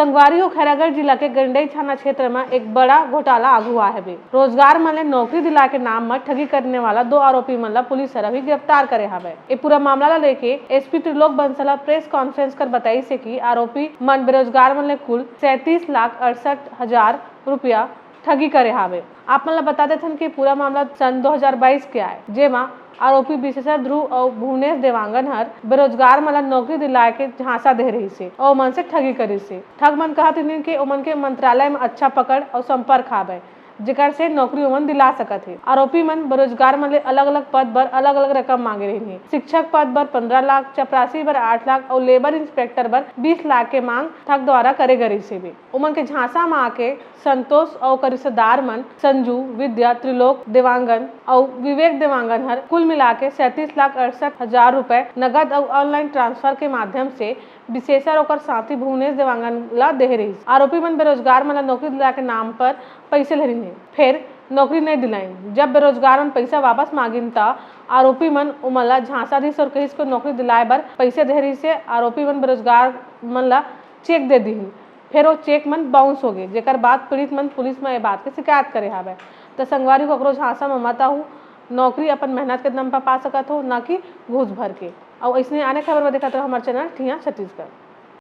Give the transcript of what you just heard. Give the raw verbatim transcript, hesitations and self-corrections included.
संगवारी हो, खैरागढ़ जिला के गंडई थाना क्षेत्र म एक बड़ा घोटाला आगू आए हवे। रोजगार मन ले नौकरी दिलाए के नाम म ठगी करने वाला दो आरोपी मन ला पुलिस हर अभी गिरफ्तार करे हवय। ए पूरा मामला ला लेके एसपी त्रिलोक बंसल ह प्रेस कॉन्फ्रेंस कर बताइस हे कि आरोपी मन बेरोजगार मन ले कुल सैंतीस लाख अड़सठ हजार रुपया ठगी करे हावे। आप मन ला बता देथन कि पूरा मामला सन दो हज़ार बाईस के आय, जेमा आरोपी बिशेसर ध्रुव अउ भुवनेश देवांगन हर बेरोजगार मन ला नौकरी दिलाए के झांसा दे रहिस हे अउ ओमन से ठगी करिस हे। ठग मन कहत रिहिन कि ओमन के मंत्रालय म अच्छा पकड़ अउ संपर्क हावय, जेकर से नौकरी ओमन दिला सकत हे। आरोपी मन बेरोजगार मन ले अलग-अलग पद बर अलग-अलग रकम मांगे रिहिन हे। शिक्षक पद बर पंद्रह लाख, चपरासी बर आठ लाख अउ लेबर इंस्पेक्टर बर बीस लाख के मांग ठग द्वारा करे गे रिहिस हेवे। ओमन के झांसा म आके संतोष अउ ओकर रिश्तेदार मन संजू, विद्या, त्रिलोक देवांगन अउ विवेक देवांगन हर कुल मिला के सैंतीस लाख अड़सठ हजार रुपए नगद अउ ऑनलाइन ट्रांसफर के माध्यम से बिशेसर ओकर साथी भुवनेश देवांगन ला देहे रहिस। आरोपी मन बेरोजगार मन ला नौकरी दिलाए के नाम पर पइसे ले रिहिन हे, फेर नौकरी नइ दिलाइन। जब बेरोजगार मन पइसा वापस मांगिन, त आरोपी मन ओमन ला झांसा दिस अउ कहिस के नौकरी दिलाए बर पइसे दे रिहिस हे। आरोपी मन बेरोजगार मन ला चेक दे दिहिन, फेर ओ चेक मन बाउंस होगे, जेकर बाद पीड़ित मन पुलिस म ए बात के शिकायत करे हावय। त संगवारी हो, ककरो झांसा म मत आहू, नौकरी अपन मेहनत के दम पर पा सकत हो, न कि घूस भर के। अउ अइसने आने खबर बर देखत रहो हमर चैनल ठिया छत्तीसगढ़।